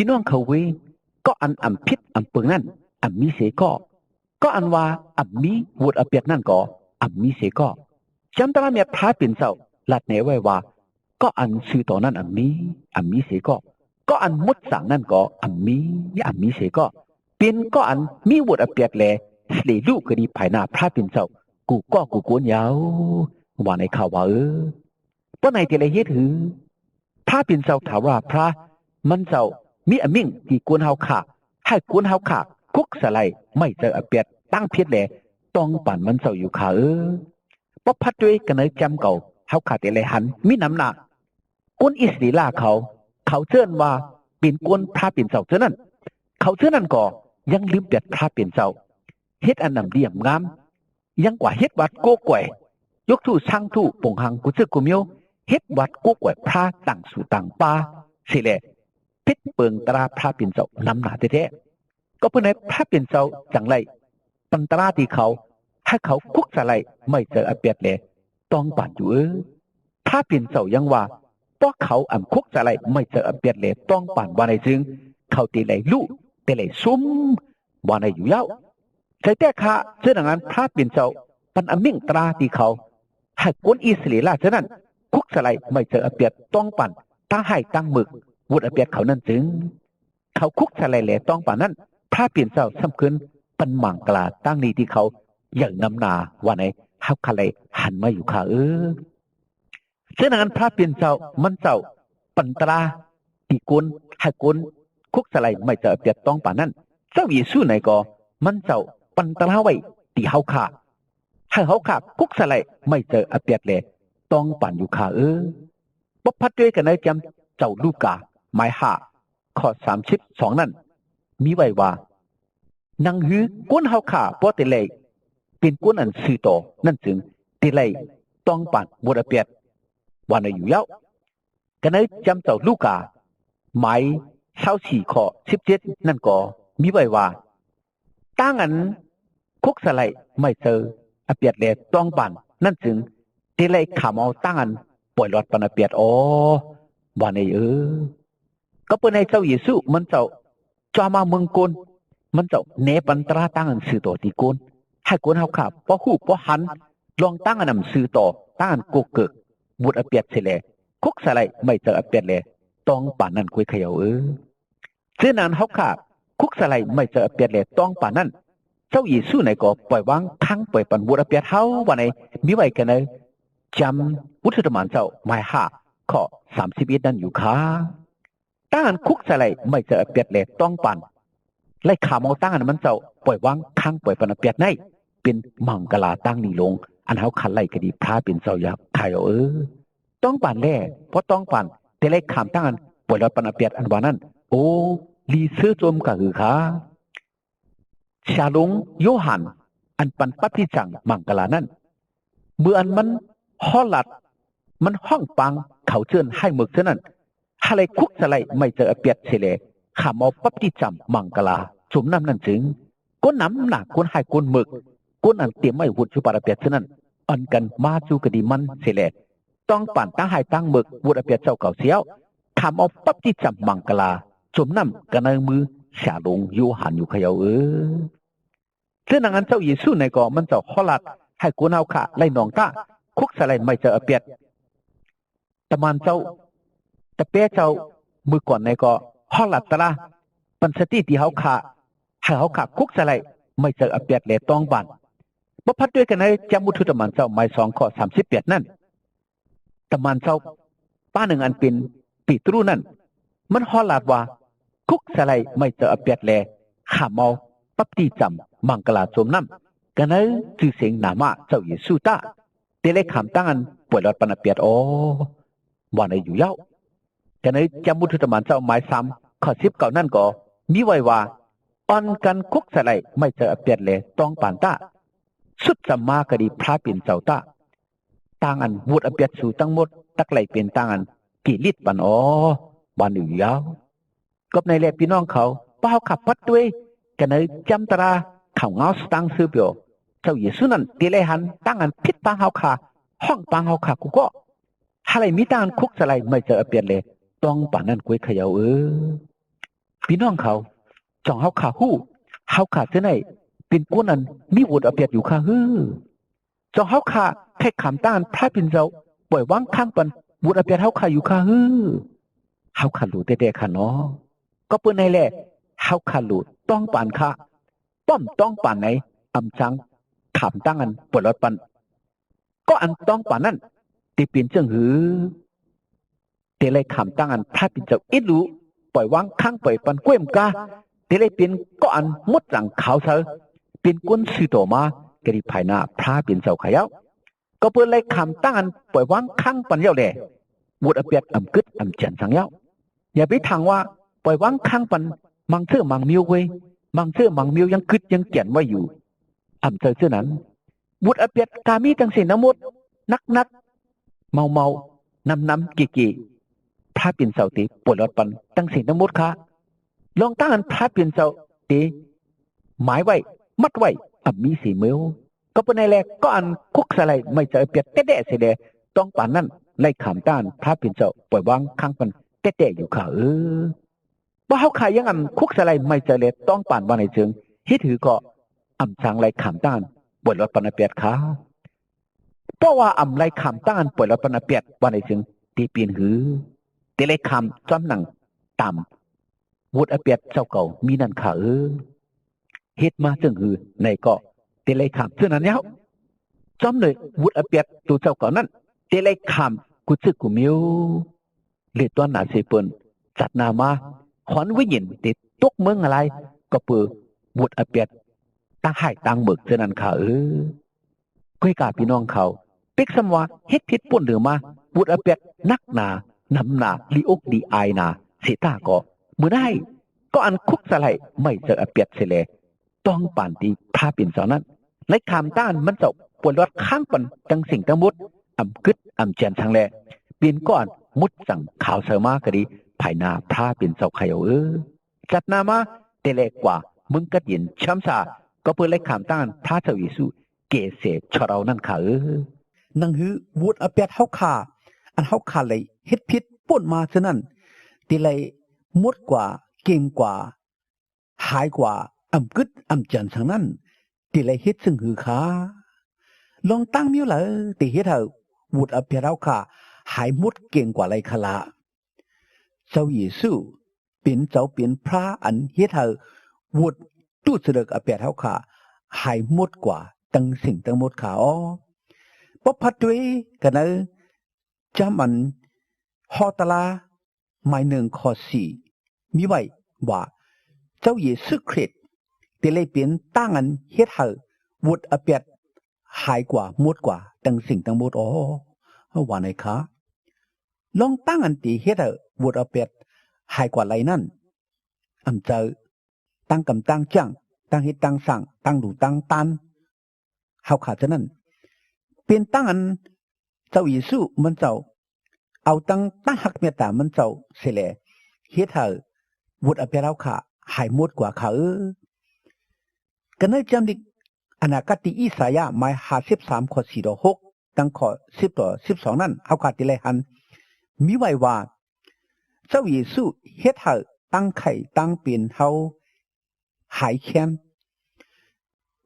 ພີ່ນ້ອງເຂົາເວີຍ, ກໍອັນອຳຜິດອຳເປິງນັ້ນ ອຳມີເສກໍ, ກໍອັນວ່າອຳມີວົດອະປຽດນັ້ນກໍ ອຳມີເສກໍ. ຈຳຕາລາແມ່ພຣະເປັນເຈົ້າລັດແນໄວ້ວ່າ, ກໍອັນຊື່ຕໍ່ນັ້ນອຳມີ, ອຳມີເສກໍ, ກໍອັນໝົດສາງນັ້ນກໍອຳມີ, ອຳມີເສກໍ, ເປັນກໍອັນມີວົດອະປຽດແລ ສະເລລຸກະດີພາຍໜ້າພຣະເປັນເຈົ້າ ກູກໍກູກວນຍາວ, ວ່າໃນຂ່າວວ່າເອີ. ເພາະໃນແຕ່ລະເຫດຫື ພຣະເປັນເຈົ້າຖາວະພຣະ ມັນເຈົ້າມີອາມິ່ງທີ່ກວນເຮົາຂ້າ, ໃຫ້ກວນເຮົາຂ້າຄຸກສະໄລໄມ້ເຈີອະປຽດຕັ້ງເພັດແລ ຕ້ອງປານມັນເຈົ້າຢູ່ຂ້າເອີ. ບໍ່ພັດດ້ວຍກັນໃນຈຳເກົ່າ ເຮົາຂ້າແຕ່ໄລຫັນມີນຳໜ້າ ກົນອິດສະຣາເອລເຂົາ, ເຂົາເອີ້ນວ່າເປັນກົນພຣະເປັນເຈົ້າເທື່ອນັ້ນ, ເຂົາເທື່ອນັ້ນກໍຍັງລືມປຽດພຣະເປັນເຈົ້າ, ເຮັດອັນອຳດີອຳງາມ, ຍັງກວ່າເຮັດວັດໂກກວຍ, ຍົກທູສັງທູ, ປົງຮັງ, ກູເຈີກູມຽວ, ເຮັດວັດໂກກວຍພຣະຕ່າງສູຕ່າງປ່າເສຍແລ, ຜິດເປິງຕາລາພຣະເປັນເຈົ້ານຳໜ້າແທ້ໆ. ກໍເພາະໃນພຣະເປັນເຈົ້າຈັ່ງໄດ້ປັນຕາລາທີ່ເຂົາ, ໃຫ້ເຂົາຄຸກສະໄລໄມ້ເຈີອະປຽດແລ ຕ້ອງປານຢູ່ເອີ. ພຣະເປັນເຈົ້າຍັງວ່າ, ພວກເຂົາອັນຄຸກສະໄລໄມ້ເຈີອະປຽດແລ ຕ້ອງປານວ່າໃນຈຶ່ງ, ເຂົາແຕ່ໄລລຸ, ແຕ່ໄລຊຸມ, ວ່າໃນຢູ່ຍາວ. ໃຈແຕ່ຂ້າເຈົ້ານາງນັ້ນ ພຣະເປັນເຈົ້າປັນອາມິ່ງຕາລາທີ່ເຂົາ, ໃຫ້ກົນອິດສະຣາເອລເທື່ອນັ້ນ ຄຸກສະໄລໄມ້ເຈີອະປຽດ ຕ້ອງປານ ຕາງໃຫ້ຕາງເໝິກ, ວົດອະປຽດເຂົານັ້ນຈຶ່ງ. ເຂົາຄຸກສະໄລແລຕ້ອງປານນັ້ນ, ພຣະເປັນເຈົ້າສຳເພື່ນປັນມັງກະລາຕາງນີ້ທີ່ເຂົາໃຫຍ່ນຳໜ້າ ວ່າໃນເຮົາຂ້າໄລຫັນມາຢູ່ຂ້າເອີ. ເຊັ່ນນັ້ນ ພຣະເປັນເຈົ້າມັນເຈົ້າປັນຕາລາທີ່ກົນ, ໃຫ້ກົນຄຸກສະໄລໄມ້ເຈີອະປຽດຕ້ອງປານນັ້ນ, ເຈົ້າເຢຊູໃນກໍມັນເຈົ້າປັນຕາລາໄວ້ທີ່ເຮົາຂ້າ, ໃຫ້ເຮົາຂ້າຄຸກສະໄລໄມ້ເຈີອະປຽດແລ ຕ້ອງປານຢູ່ຂ້າເອີ. ບໍ່ພັດດ້ວຍກັນໃນຈຳເຈົ້າລູກາ ໝາຍຫ້າ ຂໍ້ສາມສິບສອງນັ້ນ ມີໄວ້ວ່າ, ໜັງຫື ກົນເຮົາຂ້າບໍ່ແຕ່ໄລເປັນກົນອັນຊື່ຕໍ່ນັ້ນຈຶ່ງ ແຕ່ໄລຕ້ອງປານວົດອະປຽດ ວ່າໃນຢູ່ຍາວ. ກັນໃນຈຳເຈົ້າລູກາ ໝາຍຊາວສີ່ ຂໍ້ສິບເຈັດນັ້ນກໍມີໄວ້ວ່າ, ຕາງອັນຄຸກສະໄລໄມ້ເຈີອະປຽດແລຕ້ອງປານນັ້ນຈຶ່ງ ແຕ່ໄລຂາມເອົາຕາງອັນປ່ອຍລອດປັນອະປຽດອໍ ວ່າໃນເອີ. ກໍເປີໃນເຈົ້າເຢຊູມັນເຈົ້າຈອມມາເມືອງກົນ, ມັນເຈົ້າແນປັນຕາລາຕາງອັນຊື່ຕໍ່ທີ່ກົນ, ໃຫ້ກົນເຮົາຂ້າພໍຮູ້ພໍຫັນລອງຕາງອັນນຳຊື່ຕໍ່, ຕາງອັນໂກເກີກວົດອະປຽດເສຍແລ, ຄຸກສະໄລໄມ້ເຈີອະປຽດແລຕ້ອງປານນັ້ນກ້ວຍຂະເຍົາເອີ. ເຊັ່ນນັ້ນເຮົາຂ້າຄຸກສະໄລໄມ້ເຈີອະປຽດແລຕ້ອງປານນັ້ນ, ເຈົ້າເຢຊູໃນກໍປ່ອຍວາງຄັງປ່ອຍປັນວົດອະປຽດເຮົາ ວ່າໃນ ມີໄວ້ກັນໃນຈຳບຸດສຸດຕະມານເຈົ້າ ໝາຍຫ້າ ຂໍ້ສາມສິບເອັດນັ້ນຢູ່ຄ່າ. ຕາງອັນຄຸກສະໄລໄມ້ເຈີອະປຽດແລຕ້ອງປານ ໄລຂາມເອົາຕາງອັນມັນເຈົ້າປ່ອຍວາງຄັງປ່ອຍປັນອະປຽດໃນ ເປັນມັງກະລາຕາງນີ້ລົງ ອັນເຮົາຄັນໄລກະດີພຣະເປັນເຈົ້າຢາກຂາຍເອົາເອີ. ຕ້ອງປານແລ, ພໍຕ້ອງປານ ແຕ່ໄລຂາມຕາງອັນປ່ອຍລອດປັນອະປຽດອັນວ່ານັ້ນ, ໂອ ລີເຊີໂຈມກະຫືຄາ. ສາຫຼົງໂຢຮັນ ອັນປັນບັບຕິສຳມັງກະລານັ້ນ, ເມື່ອອັນມັນຮອດລັດ, ມັນຮ້ອງປາງເຂົາເຈີນໃຫ້ເໝິກເທື່ອນັ້ນ, ຫາໄລຄຸກສະໄລໄມ້ເຈີອະປຽດເສຍແລ, ຂາມເອົາບັບຕິສຳມັງກະລາຈົມນ້ຳນັ້ນຈຶ່ງ, ຄົນນຳໜ້າຄົນໃຫ້ຄົນເໝິກ, ຄົນອັນຕຽມໄວ້ວຸດຢູ່ປາດອະປຽດເທື່ອນັ້ນ, ອັນກັນມາສູ່ກະດີມັນເສຍແລ, ຕ້ອງປານຕາງໃຫ້ຕາງເໝິກ, ວົດອະປຽດເຈົ້າເກົ່າເສຍ, ຂາມເອົາບັບຕິສຳມັງກະລາຈົມນ້ຳກະໃນມືສາຫຼົງໂຢຮັນຢູ່ຂະເຍົາເອີ. ເທື່ອນາງອັນເຈົ້າເຢຊູໃນກໍມັນເຈົ້າຮອດລັດໃຫ້ຄົນເຮົາຂ້າໄລນອງຕາ, ຄຸກສະໄລໄມ້ເຈີອະປຽດ. ຕະມານເຈົ້າ, ຕະແປເຈົ້າ, ມື້ກ່ອນໃນກໍຮອດລັດຕະລາ, ປັນສະຕິທີ່ເຮົາຂ້າ, ໃຫ້ເຮົາຂ້າຄຸກສະໄລໄມ້ເຈີອະປຽດແລຕ້ອງບານ. ບໍ່ພັດດ້ວຍກັນໃນຈຳມຸດທຸຕະມານເຈົ້າໝາຍສອງ ຂໍ້ສາມສິບແປດນັ້ນ. ຕະມານເຈົ້າປາໜຶ່ງອັນເປັນເປຕຣູນັ້ນ, ມັນຮອດລາດວ່າ, ຄຸກສະໄລໄມ້ເຈີອະປຽດແລ, ຂ້າເມົາ, ບັບຕິສຳ, ມັງກະລາຈົມນ້ຳ, ກະໃນຊື່ເສງນາມະເຈົ້າເຢຊູຕາ, ແຕ່ໄລຂ້າມຕາງອັນປ່ອຍລອດປັນອະປຽດອໍ, ວ່າໃນຢູ່ຍາວ. ກະໃນຈຳມຸດທຸຕະມານເຈົ້າໝາຍສາມ ຂໍ້ສິບເກົ້ານັ້ນກໍມີໄວ້ວ່າ, ອ່ອນກັນຄຸກສະໄລໄມ້ເຈີອະປຽດແລຕ້ອງປານຕາ, ສຸດສຳມາກະດີພຣະເປັນເຈົ້າຕາ. ຕາງອັນວົດອະປຽດສູທັງໝົດ, ຕັກໄລເປັນຕາງອັນເກລິດປັນອໍ, ວ່າໜຶ່ງຍາວ. ກັບໃນແລະພີ່ນ້ອງເຂົາ, ພວກເຮົາຂັບພັດດ້ວຍ, ກະໃນຈຳຕະລາ, ເຂົາເງົາສະຕາງຊື່ປຽວ, ເຈົ້າເຢຊູນັ້ນ, ເຕໄລຫັນ, ຕາງອັນຜິດປາງເຮົາຂ້າ, ຫ້ອງປາງເຮົາຂ້າ, ກູກໍ, ຫາໄລມີຕາງອັນຄຸກສະໄລໄມ້ເຈີອະປຽດແລ, ຕ້ອງປານນັ້ນກ້ວຍຂະເຍົາເອີ. ພີ່ນ້ອງເຂົາ, ຈົ່ງເຮົາຂ້າຮູ້, ເຮົາຂ້າເທື່ອໃນເປັນຄົນອັນມີວຸດອະປຽດຢູ່ຂ້າຮື? ຈົ່ງເຮົາຂ້າໄຂ້ຂາມຕ້ານພຣະເປັນເຈົ້າ, ປ່ອຍວາງຄາງປັນວຸດອະປຽດເຮົາຂ້າຢູ່ຂ້າຮື? ເຮົາຂ້າຮູ້ແທ້ໆຂ້າເນາະ. ກໍເປັນໃນແລ, ເຮົາຂ້າຮູ້ຕ້ອງປານຂ້າ, ປ້ອມຕ້ອງປານໃນອຳຈັງຂາມຕ້ານອັນປ່ອຍລອດປັນ. ກໍອັນຕ້ອງປານນັ້ນ ເຕເປັນເຊິ່ງຫື? ເຕໄລ່ຂາມຕ້ານອັນພຣະເປັນເຈົ້າອິດຮູ້, ປ່ອຍວາງຄາງປ່ອຍປັນກ້ວຍມະກາ, ເຕໄລ່ເປັນກໍອັນໝົດສັງຂາວເຊີ, ເປັນຄົນຊື່ຕໍ່ມາ ກະດີພາຍໜ້າພຣະເປັນເຈົ້າຂ້າເຈົ້າ. ກໍເປີດໄລ່ຂາມຕ້ານອັນປ່ອຍວາງຄາງປັນແລ້ວແລ, ວຸດອະປຽດອຳກຶດອຳຈຽນສັງເຈົ້າ. ຢ່າໄປຖາງວ່າປ່ອຍວາງຄາງປັນມັງເທື່ອມັງມຽວເວີຍ, ມັງເທື່ອມັງມຽວຍັງກຶດຍັງຈຽນໄວ້ຢູ່. ອຳໃຈເທື່ອນັ້ນ, ວຸດອະປຽດກາມີທັງເສັ້ນທັງໝົດ, ໜັກໆ ເມົາໆ ນຳໆ ເກໆ ພຣະເປັນເຈົ້າເຕປ່ອຍລອດປັນທັງເສັ້ນທັງໝົດຂ້າ. ລອງຕັ້ງອັນພຣະເປັນເຈົ້າເຕໝາຍໄວ້, ມັດໄວ້, ອຳມີເສເໝີ. ກໍເປັນໃນແລ, ກໍອັນຄຸກສະໄລໄມ້ເຈົ້າອະປຽດແທ້ໆເສແລ, ຕ້ອງປານນັ້ນ ໄລ່ຂາມຕ້ານພຣະເປັນເຈົ້າ ປ່ອຍວາງຄາງປັນແທ້ໆຢູ່ຂ້າເອີ. ບໍ່ເຮົາຂ້າຍັງອຳຄຸກສະໄລໄມ້ເຈົ້າແລ ຕ້ອງປານວ່າໃນເຊີງ, ເຮັດຫືກໍອຳສັງໄລ່ຂາມຕ້ານປ່ອຍລອດປັນອະປຽດຂ້າ? ເພາະວ່າອຳໄລ່ຂາມຕ້ານປ່ອຍລອດປັນອະປຽດວ່າໃນເຊີງ, ເຕເປັນຫື? ເຕໄລ່ຂາມຈ້ອມນັ່ງຕາມວຸດອະປຽດເຈົ້າເກົ່າມີນັ້ນຂ້າເອີ. ເຮັດມາເຊິ່ງຫືໃນກໍເຕໄລ່ຂາມເທື່ອນັ້ນແລ້ວ. ຈ້ອມເລີຍວຸດອະປຽດໂຕເຈົ້າເກົ່ານັ້ນ, ເຕໄລ່ຂາມກູເຈີກູມິວ. ເລດຕອນໜາເຊເປິນ ຈັດໜາມາ, ຄວັນວິນເຢັນເຕຕົກເມີງງາລາຍ, ກໍເປີດວຸດອະປຽດຕາງຫາຍຕາງເໝິກເທື່ອນັ້ນຂ້າເອີ. ກ້ອຍກາພີ່ນ້ອງເຂົາ, ເປັກສ່ຳວ່າເຮັດຜິດປົນເດີມາ, ວຸດອະປຽດໜັກໜາ, ໜຳໜາ, ລີອົກລີອາຍໜາເສຍຕາກໍ, ມື້ໃນກໍອັນຄຸກສະໄລໄມ້ເຈົ້າອະປຽດເສແລ, ຕ້ອງປານທີ່ພຣະເປັນເຈົ້ານັ້ນ ໄລ່ຂາມຕ້ານມັນເຈົ້າປ່ອຍລອດຄາງປັນທັງສິ່ງທັງໝົດ, ອຳກຶດອຳຈຽນສັງແລ, ເປັນກໍອັນໝົດສັງຂາວເຊີມາກະດີ, ພາຍໜ້າພຣະເປັນເຈົ້າຂ້າເອີ. ຈັດໜາມາແຕ່ແລກວ່າເມືອງກັດເຢັນຊຳຊາ, ກໍເປີດໄລ່ຂາມຕ້ານພຣະເຈົ້າເຢຊູ ເກເສຊອດເອົານັ້ນຂ້າເອີ. ໜັງຫືວຸດອະປຽດເຮົາຂ້າ, ອັນເຮົາຂ້າໄດ້ເຮັດຜິດປົນມາເທື່ອນັ້ນ, ເຕໄດ້ໝົດກວ່າ, ເກງກວ່າ, ຫາຍກວ່າ, ອຳກຶດອຳຈຽນສັງນັ້ນ, ເຕໄດ້ເຮັດເຊິ່ງຫືຂ້າ? ລອງຕັ້ງມີວໃດເຕເຮັດໃຫ້ວຸດອະປຽດເຮົາຂ້າຫາຍໝົດເກງກວ່າໄດ້ຂ້າລະ? ເຈົ້າເຢຊູ ເປັນເຈົ້າເປັນພຣະອັນເຮັດໃຫ້ວຸດຕຸສະເລິກອະປຽດເຮົາຂ້າຫາຍໝົດກວ່າທັງສິ່ງທັງໝົດຂ້າອອ. ປະພັດດ້ວຍກັນໃນຈຳອັນຫໍຕະລາໝາຍໜຶ່ງ ຂໍ້ສີ່ ມີໄວ້ວ່າ ເຈົ້າເຢຊູຄຣິດເດໄດ້ເປັນຕາງອັນເຮັດໃຫ້ວຸດອະປຽດຫາຍກວ່າໝົດກວ່າທັງສິ່ງທັງໝົດອອ ວ່າໃນຂ້າ. ລອງຕັ້ງອັນທີ່ເຮັດໃຫ້ວົດອະແປດຫາຍກວ່າໄລນັ້ນ ອຳເຈີຕັ້ງກຳຕັ້ງຈ້າງ, ຕັ້ງເຮັດຕັ້ງສ້າງ, ຕັ້ງດູຕັ້ງຕ້ານ ເຮົາຂາດເທົ່ານັ້ນ ເປັນຕັ້ງອັນເຈົ້າເຢຊູມັນເຈົ້າ ເອົາຕັ້ງ ຕັ້ງຮັກເມດຕາມັນເຈົ້າເສຍແລ ເຮັດໃຫ້ວົດອະແປດເຮົາຂາດຫາຍໝົດກວ່າຂາເອີ. ກັນເນີຈຳລິກອະນາກາດຕິອິສາຍາໝາຍຫ້າສິບສາມ ຂໍ້ສີ່ຕໍ່ຫົກ ຕັ້ງຂໍ້ສິບຕໍ່ສິບສອງນັ້ນ ເຮົາກະຕິໄລຫັນ ມີໄວ້ວ່າ ເຈົ້າເຢຊູເຮັດໃຫ້ຕັ້ງໄຂ້ຕັ້ງເປັນເຮົາຫາຍແຄ້ນ.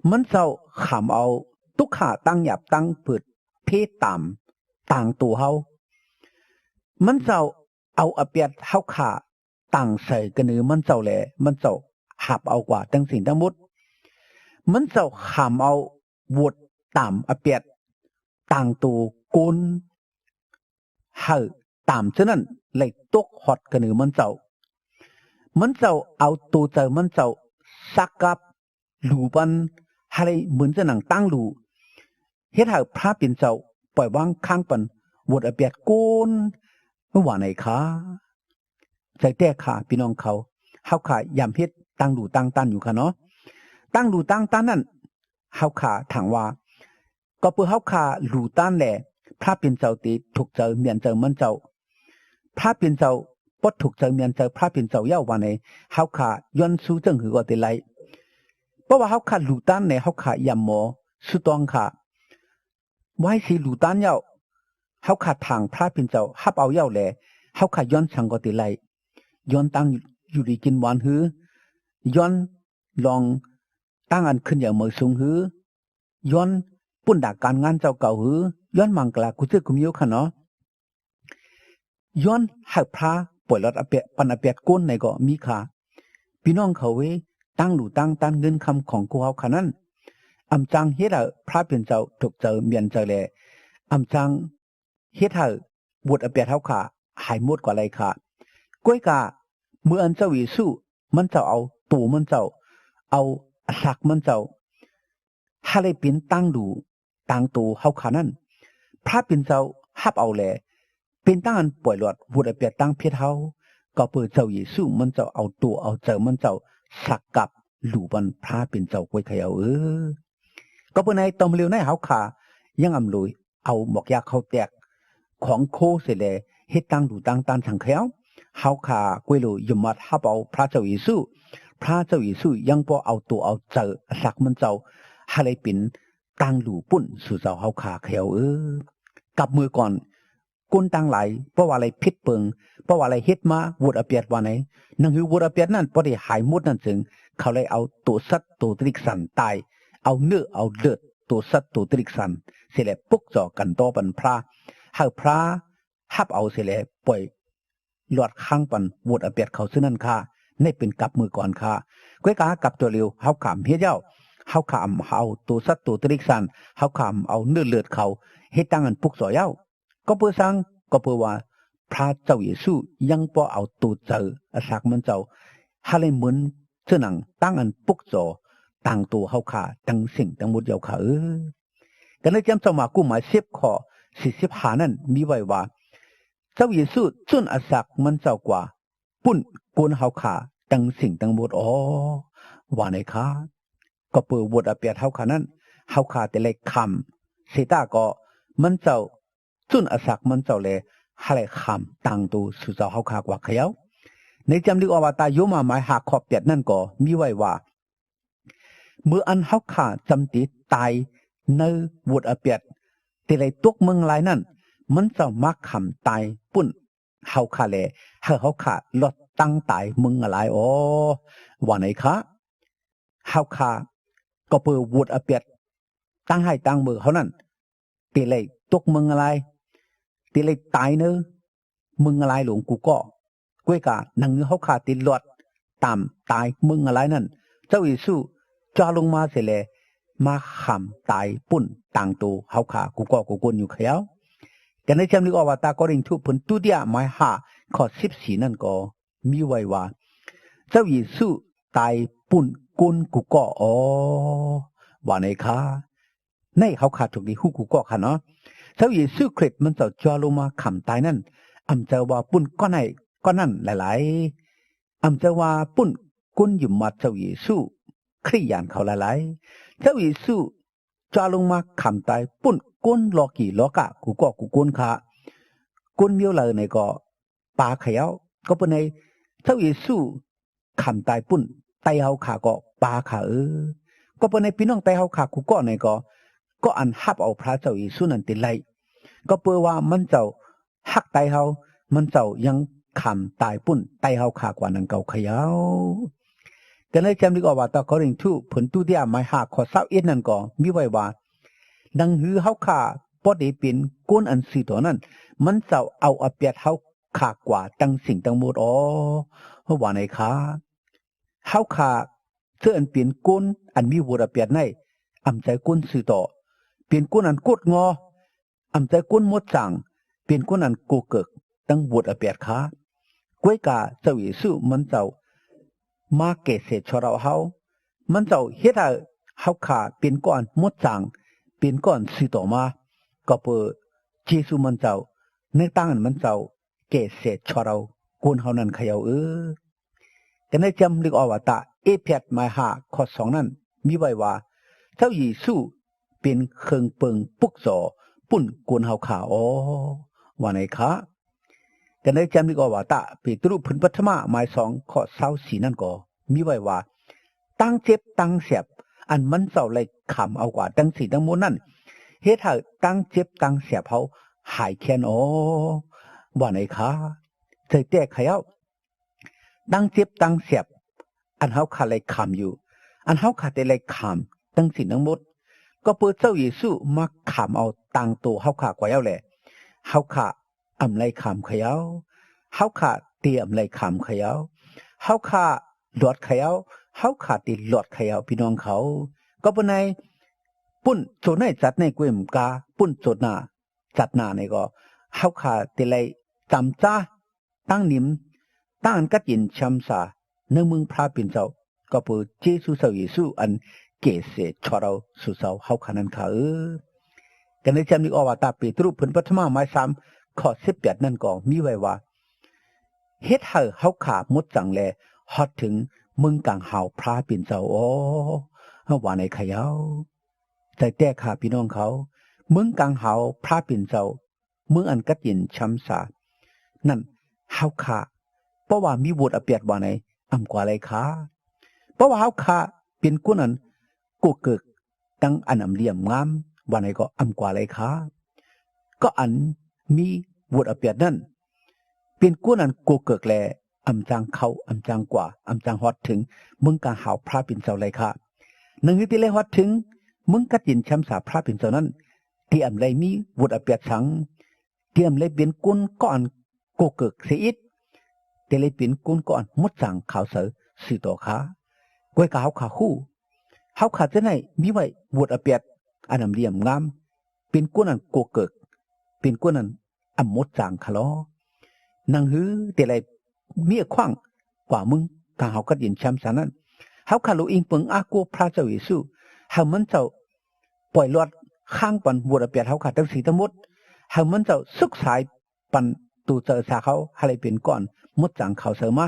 ມັນເຈົ້າຂາມເອົາຕຸກຂະຕັ້ງຫຍາບຕັ້ງເປີດເພດຕາມຕ່າງໂຕເຮົາ. ມັນເຈົ້າເອົາອະແປດເຮົາຂາ ຕັ້ງໃສ່ກະເນີມັນເຈົ້າແລ ມັນເຈົ້າຮັບເອົາກວ່າທັງສິ່ງທັງໝົດ. ມັນເຈົ້າຂາມເອົາວົດຕາມອະແປດຕ່າງໂຕກົນໃຫ້ຕາມເທື່ອນັ້ນໄລຕົກຮອດກະເນີມັນເຈົ້າ. ມັນເຈົ້າເອົາໂຕເຈົ້າມັນເຈົ້າສັກກັບ ລູປັນ ໃຫ້ໄດ້ໝືນຈະໜັງຕັ້ງລູ ເຮັດໃຫ້ພຣະເປັນເຈົ້າປ່ອຍວາງຄາງປັນວົດອະແປດກົນ ວ່າໃນຂາ. ໃຈແຕ່ຂາພີ່ນ້ອງເຂົາ ເຮົາຂາຢາມເຮັດຕັ້ງດູຕັ້ງຕ້ານຢູ່ຂະເນາະ. ຕັ້ງດູຕັ້ງຕ້ານນັ້ນ ເຮົາຂາຖາມວ່າ ກໍເພາະເຮົາຂາດູຕ້ານແລ ພຣະເປັນເຈົ້າຕິທຸກໃຈມຽນໃຈມັນເຈົ້າ ພຣະເປັນເຈົ້າບໍ່ຖືກໃຈມຽນໃຈພຣະເປັນເຈົ້າເຍົາວ່າໃນ ເຮົາຂາຍ້ອນຊູເຊິ່ງຫືກໍເຕໄລ. ເພາະວ່າເຮົາຂາລູຕານໃນ ເຮົາຂາຢາມໝໍສູຕ້ອງຂາ ໄວ້ສີລູຕານເຍົາ ເຮົາຂາທາງພຣະເປັນເຈົ້າຮັບເອົາເຍົາແລ ເຮົາຂາຍ້ອນສັງກໍເຕໄລ ຍ້ອນຕັ້ງ ຢູ່ດີກິນຫວານຫື? ຍ້ອນລອງຕັ້ງອັນຂຶ້ນໃຫຍ່ເໝີສູງຫື? ຍ້ອນປຸ້ນດາການງານເຈົ້າເກົ່າຫື? ຍ້ອນມັງກະລາກູເຈື່ອກູມີໂອຄະເນາະ? ຍ້ອນໃຫ້ພຣະປ່ອຍລອດອາແປດ ປັນອາແປດໂກນໃນກໍມີຄ່າ. ພີ່ນ້ອງເຂົາເອີຍ, ຕັ້ງຫຼູຕັ້ງຕ້ານເງິນຄຳຂອງພວກເຮົາຂ້ານັ້ນ, ອຳຈັ່ງເຮັດໃຫ້ພຣະເປັນເຈົ້າຕົກໃຈມຽນໃຈແລ ອຳຈັ່ງເຮັດໃຫ້ວົດອາແປດເຮົາຂ້າຫາຍໝົດກວ່າໄລຄ່າ. ກ້ວຍກາ ເມື່ອອັນເຈົ້າເຢຊູ ມັນເຈົ້າເອົາໂຕມັນເຈົ້າ, ເອົາສັກມັນເຈົ້າ ໃຫ້ໄດ້ເປັນຕ່າງດູຕ່າງໂຕເຮົາຂ້ານັ້ນ, ພຣະເປັນເຈົ້າຮັບເອົາແລ ເປັນຕາອັນປ່ອຍລອດວົດອາແປດຕ່າງເພດເຮົາ, ກໍເປີເຈົ້າເຢຊູມັນເຈົ້າເອົາໂຕເອົາໃຈມັນເຈົ້າສັກກັບຫຼູປັນພຣະເປັນເຈົ້າກ້ວຍຂະເຢາເອີ. ກໍເປີໃນຕໍ່ມາເລວໃນເຮົາຂ້າຍັງອຳໂລຍ ເອົາໝອກຢາເຂົ້າແຕກຂອງໂຄເສແລ ເຮັດຕ່າງດູຕ່າງຕ້ານສັງຂະເຢາ. ເຮົາຂ້າກ້ວຍໂລຍມມັດຮັບເອົາພຣະເຈົ້າເຢຊູ, ພຣະເຈົ້າເຢຊູຍັງບໍ່ເອົາໂຕເອົາໃຈສັກມັນເຈົ້າ ໃຫ້ໄດ້ເປັນຕ່າງດູປຸ້ນສູ່ເຈົ້າເຮົາຂ້າຂະເຢາເອີ. ກັບເມື່ອກ່ອນ ຄົນຕ່າງຫຼາຍ ເພາະວ່າໄດ້ຜິດເປີງ, ເພາະວ່າໄດ້ເຮັດມາວົດອາແປດວ່າໃນ, ໜັງສືວົດອາແປດນັ້ນບໍ່ໄດ້ຫາຍໝົດນັ້ນເຊິ່ງ ເຂົາໄດ້ເອົາໂຕສັດໂຕຕິລິກສັນຕາຍ, ເອົາເນື້ອເອົາເລືອດ ໂຕສັດໂຕຕິລິກສັນເສແລ ປຸກຈໍກັນຕໍ່ບັນພຣາ ໃຫ້ພຣາຮັບເອົາເສແລ ປ່ອຍລອດຄ້າງປັນວົດອາແປດເຂົາຊື່ນັ້ນຄ່າ. ໃນເປັນກັບມື້ກ່ອນຄ່າ. ກ້ວຍກາກັບຕົວເລວ ເຮົາຂ້າມເຮັດເຈົ້າ, ເຮົາຂ້າມເອົາໂຕສັດໂຕຕິລິກສັນ, ເຮົາຂ້າມເອົາເນື້ອເລືອດເຂົາ ເຮັດຕັ້ງອັນປຸກຈໍເຈົ້າ. ກໍເພື່ອສັງ? ກໍເພື່ອວ່າພຣະເຈົ້າເຢຊູຍັງບໍ່ເອົາໂຕໃຈອາສັກມັນເຈົ້າ ຫາໄດ້ເໝີນເຊິ່ງໜັງຕັ້ງອັນປຸກຈໍຕ່າງໂຕເຮົາຂ້າທັງສິ່ງທັງໝົດເຈົ້າຂ້າເອີ. ກັນໃນຈຳເຈົ້າມາກູໝາຍສິບ ຂໍ້ສີ່ສິບຫ້ານັ້ນມີໄວ້ວ່າ ເຈົ້າເຢຊູຈຸນອາສັກມັນເຈົ້າກວ່າປຸ້ນໂກນເຮົາຂ້າທັງສິ່ງທັງໝົດ ອໍ ວ່າໃນຄ່າ. ກໍເປີວົດອາແປດເຮົາຂ້ານັ້ນ ເຮົາຂ້າແຕ່ໄລຄຳ ເສຕາກໍມັນເຈົ້າ ຈຸນອາສັກມັນເຈົ້າແລ ຫາໄລຄຳຕ່າງໂຕສູ່ເຈົ້າເຮົາຂ້າກວ່າຂະເຢາ. ໃນຈຳລິກອອກວ່າຕາໂຍມາໝາຍຫ້າ ຂໍ້ແປດນັ້ນກໍມີໄວ້ວ່າ ເມື່ອອັນເຮົາຂ້າຈຳຕິຕາຍໃນວົດອາແປດ ແຕ່ໄລຕົກເມືອງລາຍນັ້ນ ມັນເຈົ້າມາຄຳຕາຍປຸ້ນເຮົາຂ້າແລ ໃຫ້ເຮົາຂ້າລອດຕັ້ງຕາຍເມືອງລາຍ ອໍ ວ່າໃນຄ່າ. ເຮົາຂ້າກໍເປີວົດອາແປດ ຕັ້ງໃຫ້ຕັ້ງເມືອງເຮົານັ້ນ ເຕໄລຕົກເມືອງລາຍ ເຕໄລຕາຍເນີ ເມືອງລາຍຫຼວງກູກໍ. ກ້ວຍກາໜັງເງືອເຮົາຂ້າຕິດລອດຕາມຕາຍເມືອງລາຍນັ້ນ ເຈົ້າເຢຊູຈອດລົງມາເສແລ ມາຄຳຕາຍປຸ້ນຕ່າງໂຕເຮົາຂ້າກູກໍກູກົນຢູ່ຂະເຢາ. ກັນໃນຈຳລິກອອກວ່າຕາກໍລິນທຸເພິ່ນຕຸຕິຍະໝາຍຫ້າ ຂໍ້ສິບສີ່ນັ້ນກໍມີໄວ້ວ່າ ເຈົ້າເຢຊູຕາຍປຸ້ນໂກນກູກໍ ອໍ ວ່າໃນຄ່າ. ໃນເຮົາຂ້າທຸກນີ້ຮູ້ກູກໍຄ່າເນາະ ເຈົ້າເຢຊູຄຣິດມັນເຈົ້າຈອດລົງມາຄຳຕາຍນັ້ນ ອຳເຈົ້າວ່າປຸ້ນກ້ອນໃຫ້ກ້ອນນັ້ນຫຼາຍໆ ອຳເຈົ້າວ່າປຸ້ນກຸນຢືມມາດເຈົ້າເຢຊູຄຣິດຢານເຂົາຫຼາຍໆ. ເຈົ້າເຢຊູຈອດລົງມາຄຳຕາຍປຸ້ນໂກນລໍກີລໍກະກູກໍກູກົນຄ່າ. ໂກນມຽວລາຍໃນກໍ ປາຂະເຈົ້າ. ກໍເປັນໃນເຈົ້າເຢຊູຄຳຕາຍປຸ້ນໄຕເຮົາຂ້າກໍປາຂະເອີ. ກໍເປັນໃນພີ່ນ້ອງໄຕເຮົາຂ້າກູກໍໃນກໍ ກໍອັນຮັບເອົາພຣະເຈົ້າເຢຊູນັ້ນຕິໄລ ກໍເປີວ່າມັນເຈົ້າຮັກໄຕເຮົາ ມັນເຈົ້າຍັງຄຳຕາຍປຸ້ນໄຕເຮົາຂ້າກວ່ານັ້ນເກົ່າຂະເຈົ້າ. ກັນໃນຈຳລິກອອກວ່າຕາກໍລິນທຸເພິ່ນຕຸຕິຍະໝາຍຫ້າ ຂໍ້ຊາວເອັດນັ້ນກໍມີໄວ້ວ່າ ໜັງຫືເຮົາຂ້າບໍ່ໄດ້ເປັນໂກນອັນຊື່ຕໍ່ນັ້ນ ມັນເຈົ້າເອົາອາແປດເຮົາ ຂ້າກວ່າທັງສິ່ງທັງໝົດ ອໍ ວ່າໃນຄ່າ. ເຮົາຂ້າເຊິ່ງອັນເປັນໂກນອັນມີວອດອາແປດໃນ ອຳໃຈໂກນຊື່ຕໍ່ ເປັນໂກນອັນກົດງໍ ອຳໃຈໂກນໝົດຈາງ ເປັນໂກນອັນໂກເກີກທັງວອດອາແປດຄ່າ. ກ້ວຍກາເຈົ້າເຢຊູມັນເຈົ້າມາແກ່ເສດຊອດເອົາເຮົາ ມັນເຈົ້າເຮັດໃຫ້ເຮົາຂ້າເປັນໂກນອັນໝົດຈາງ ເປັນໂກນຊື່ຕໍ່ມາ ກໍເປີເຢຊູມັນເຈົ້າ ໃນຕາງອັນມັນເຈົ້າ ແກ່ເສດຊອດເອົາໂກນເຮົານັ້ນຂະເຈົ້າເອີ. ກັນໃນຈຳລິກອອກວ່າຕາເອເພດໝາຍຫ້າ ຂໍ້ສອງນັ້ນມີໄວ້ວ່າ ເຈົ້າເຢຊູເປັນເຄື່ອງເປິງປຸກຈໍປຸ້ນໂກນເຮົາຂ້າ ອໍ ວ່າໃນຄ່າ. ກັນໃນຈຳລິກອອກວ່າຕາເປໂຕຣ ເພິ່ນປັດຖະມະໝາຍສອງ ຂໍ້ຊາວສີ່ນັ້ນກໍມີໄວ້ວ່າ ຕາງເຈັບຕາງແສບ ອັນມັນເຈົ້າໄລຄຳເອົາກວ່າທັງສິ້ນທັງໝົດນັ້ນ ເຮັດໃຫ້ຕາງເຈັບຕາງແສບເຮົາຫາຍແຄ້ນ ອໍ ວ່າໃນຄ່າ. ໃຈແຕກຂະເຈົ້າ ຕັ້ງເຈັບຕັ້ງແສບ ອັນເຮົາຂ້າໄດ້ຂ້າມຢູ່ ອັນເຮົາຂ້າໄດ້ໄດ້ຂ້າມທັງສິ້ນທັງໝົດ ກໍເພາະເຈົ້າເຢຊູມາຂ້າມເອົາຕາງໂຕເຮົາຂ້າກວ່າແລ້ວແຫຼະ ເຮົາຂ້າອຳໄລຂ້າມຂະເຢາ ເຮົາຂ້າເຕອຳໄລຂ້າມຂະເຢາ ເຮົາຂ້າຫຼອດຂະເຢາ ເຮົາຂ້າເຕຫຼອດຂະເຢາ ພີ່ນ້ອງເຂົາ ກໍເພາະໃນປຸ້ນໂຈໄນຈັດໃນກວຍມກາ ປຸ້ນໂຈໜ້າຈັດໜ້າໃນກໍ ເຮົາຂ້າເຕໄລຕຳຈາ ຕັ້ງນິມ ຕັ້ງອັນກັດເຢັນຊຳສາ ໃນເມືອງພຣາເປັນເຈົ້າ ກໍເພາະເຢຊູເຈົ້າເຢຊູ ອັນເກເສຊອດເອົາສູ່ເຈົ້າເຮົາຂ້ານັ້ນຂ້າເອີ. ກັນໄດ້ຈຳອີກອອກວ່າ ຕາເປໂຕຣ ເພິ່ນປະຖະມາ ໝາຍສາມ ຂໍ້ສິບແປດນັ້ນກໍມີໄວ້ວ່າ ເຮັດໃຫ້ເຮົາຂ້າໝົດຈັງ ແລ ຮອດເຖິງເມືອງກາງຫາວພຣາເປັນເຈົ້າ ອໍ ວ່າໃນຂະເຢາ. ໃຈແຕ່ຂ້າ ພີ່ນ້ອງເຂົາ ເມືອງກາງຫາວພຣາເປັນເຈົ້າ ເມືອງອັນກັດເຢັນຊຳສານັ້ນ ເຮົາຂ້າ ເພາະວ່າມີວອດອາແປດວ່າໃນ ອຳກວ່າໄລຄາ ເພາະວ່າເຮົາຂ້າເປັນຄົນອັນໂກເກີກ ທັງອັນອຳດີອຳງາມວ່າໃນກໍອຳກວ່າໄລຄາ ກໍອັນມີວອດອາແປດນັ້ນ ເປັນຄົນອັນໂກເກີກ ແລ ອຳຈາງເຂົ້າ ອຳຈາງກວ່າ ອຳຈາງຮອດເຖິງເມືອງກາງຫາວພຣາເປັນເຈົ້າໄລຄາ ໜັງເຮີເຕໄລຮອດເຖິງເມືອງກັດເຢັນຊຳສາພຣາເປັນເຈົ້ານັ້ນ ເຕອຳໄລມີວອດອາແປດສັງ ເຕອຳໄລເປັນຄົນກໍອັນໂກເກີກເສຍອີກ ເຕໄລເປັນຄົນກໍອັນໝົດຈາງຂາວໃສສື່ຕໍ່ຂ້າ ກວຍກາເຮົາຂ້າຮູ້ ເຮົາຂ້າຈະໄດ້ມີໄວ້ວອດອາແປດ ອັນອຳດີອຳງາມ ເປັນຄົນອັນໂກເກີກ ເປັນຄົນອັນອຳໝົດຈາງຂະລໍ ໜັງເຮີເຕໄລເມຍຂວ້າງກວ່າເມືອງກາງຫາວກັດເຢັນຊຳສານັ້ນ ເຮົາຂ້າໂລອິງເປິງອາໂກພຣະເຈົ້າເຢຊູ ໃຫ້ມັນເຈົ້າປ່ອຍລອດຄ້າງປັນວອດອາແປດເຮົາຂ້າທັງສີ່ທັງໝົດ ໃຫ້ມັນເຈົ້າສຸກສາຍ ປັນຕູເຈົ້າສາເຮົາ ໃຫ້ໄດ້ເປັນກ້ອນໝົດຈາງຂາວໃສມາ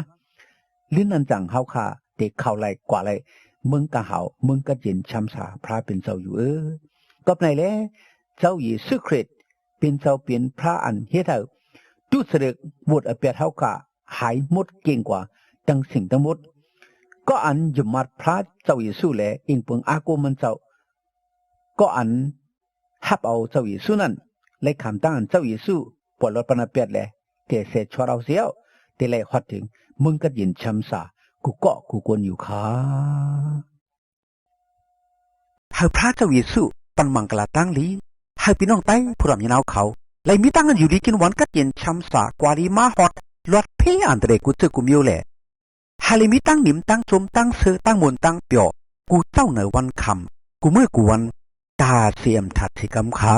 ລິ້ນອັນຈັງເຮົາຂ້າເຕເຂົ້າໄລກວ່າໄລ ເມືອງກາງຫາວ ເມືອງກັດເຢັນຊຳສາພຣາເປັນເຈົ້າຢູ່ເອີ. ກັບໃນແລ ເຈົ້າເຢຊູຄຣິດ ເປັນເຈົ້າເປັນພຣະອັນເຮັດໃຫ້ຕຸສະເລິກ ວອດອາແປດເຮົາຂ້າຫາຍໝົດເກັ່ງກວ່າທັງສິ່ງທັງໝົດ ກໍອັນຍືມມັດພຣະເຈົ້າເຢຊູ ແລ ອີງເປິງອາໂກມັນເຈົ້າ ກໍອັນຮັບເອົາເຈົ້າເຢຊູນັ້ນ ແລະ ຂ້າມຕັ້ງອັນເຈົ້າເຢຊູປ່ອຍລອດປັນອາແປດ ແລ ແກ່ແສຊອດເອົາແລ້ວ ເຕໄລຮອດເຖິງເມືອງກັດເຢັນຊຳສາ ກູເກາະກູກົນຢູ່ຄ່າ. ໃຫ້ພຣະເຈົ້າເຢຊູປັນມັງກະລາຕັ້ງລີ ໃຫ້ພີ່ນ້ອງໄຕ້ຜູ້ດຳຍານາວເຂົາ ໄລມີຕັ້ງອັນຢູ່ດີກິນຫວານກັດເຢັນຊຳສາ ກວ່າລີມາຮອດ ລອດເພອັນຕະເລກູເຈີກູມີວແລ ໃຫ້ໄລມີຕັ້ງນິມຕັ້ງຊົມຕັ້ງເຊີຕັ້ງມົນຕັ້ງປຽວ ກູເຈົ້າໃນວັນຄຳ ກູມື້ກູວັນ ຕາເສມທັດເສກຳຄ່າ.